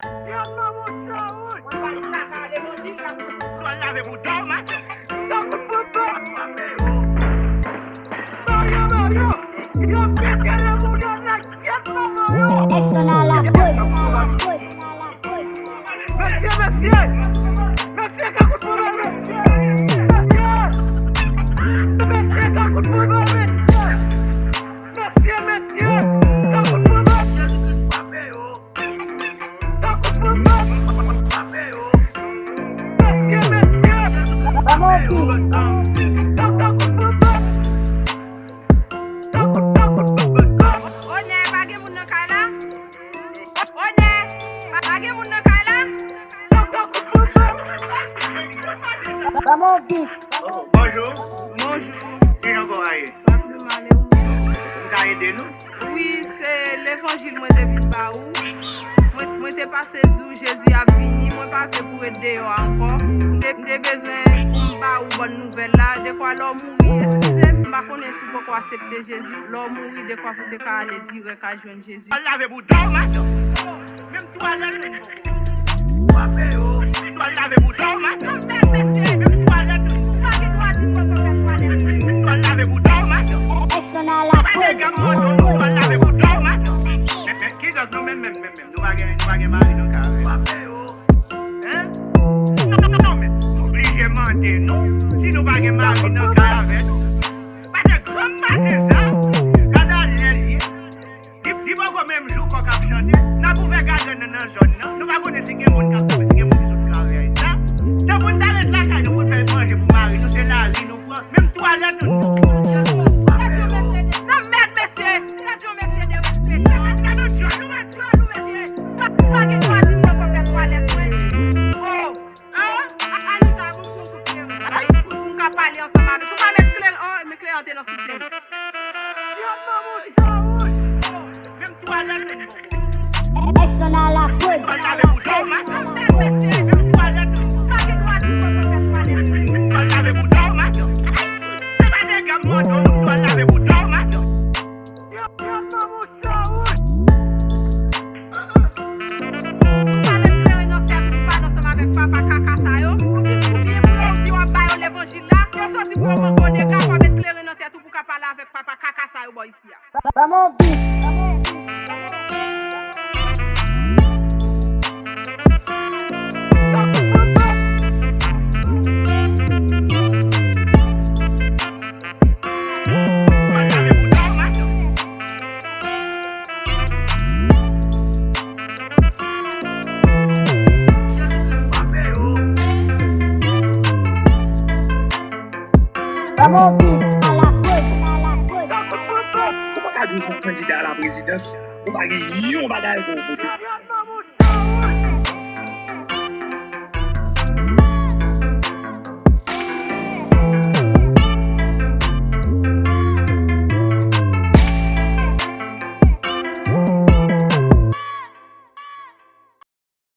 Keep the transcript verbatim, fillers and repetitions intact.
Gad manman sa, wi. Ou al lave bouda w, madanm. Tankou bouda. Mayo, Mayo. Yo pete nan bouda la, gad manman yo. Èk Sona la prod. Mesye, mesye. Mesye, ka kout pwoblèm, mesye. Mesye. Mesye, ka kout pwoblèm, mesye. Mesye, mesye. Ka kout pwoblèm. Jezi Kris frape yo. Mesye, mesye. Onè, pa gen moun nan kay la? Onè, pa, pa gen moun nan kay la? Ban m yon bit. Oh, bonjou. Bonjou. Kijan kò a ye? M ka ede nou? Wi, se levanjil mwen te vin ba ou. Mwen, mwen te pase di w Jezi ap vini, mwen pa vle pou w ret deyò a ankò. M te, m te bezwen pou m ba ou bòn nouvèl la, dekwa lè w mouri, eskize m, m pa konnen si w poko aksepte Jezi. Lè w mouri, dekwa pou w te ka ale dirèk al jwenn Jezi. Al lave bouda w, madanm. Menm twalèt ou poko. Frape yo. Ou al lave bouda w, madanm. Menm twalèt ou. Ou pa gen dwa di m poko fè twalèt mwen. Ou al lave bouda w, madanm. Èk Sona la prod. Pa de gam mande w, ou al lave bouda w, madanm. Men, men, kizòt nou menm, menm, menm, menm. Nou pa gen, nou pa gen mari nan kay avè nou. Frape yo. Hein? Non, non, non, non, men. Oblije mande nou si nou pa gen mari nan kay avè nou. Paske granm maten sa, gad a lè l ye. Li, li poko menm jou kòk ap chante. N ap ouvè gadrèn nan nan zòn nan. Nou pa konnen si gen moun k ap tonbe, si gen moun ki sot travèy la. Tankou n ta ret lakay nou pou n fè manje pou mari nou, se lari nou pran. Menm twalèt nou. Tèt yo mesye de. Nan mèd mesye. Tèt yo mesye de respekte. Gade dyòl nou, gade dyòl nou mesye. Pa, pa gen dwa di m poko fè twalèt mwen. Oh. Hein? A-, Anita, bon, bon, bon, bon. Ay, fout. Pou m ka pale ansanm avè w. Ou pa met kleren, oh, men kleren te nan soutyen m. Gad manman sa, wi. Menm twalèt nou poko. Èk Sona la prod. Al lave bouda w, madanm. Menm twalèt nou. Pa gen dwa di m poko fè twalèt. Al lave bouda w, madanm. Ay, fout. Se pa de gam mande w, ou al lave bouda w, madanm. Gad manman sa, wi. Ou pa met kleren nan tèt ou pou pale ansanm avèk papa kaka sa yo. Ou vin pou byen pou yo, ou di w ap ba yo levanjil la. Yo soti pou yo manke w dega, pa met kleren nan tèt ou pou ka pale avèk papa kaka sa yo bò isi a. Ban m yon bit. Ban m yon bit, a la prod, a la prod. Ou pa ka di w se yon kandida a la prezidans, ou pa gen yon bagay pou w pote.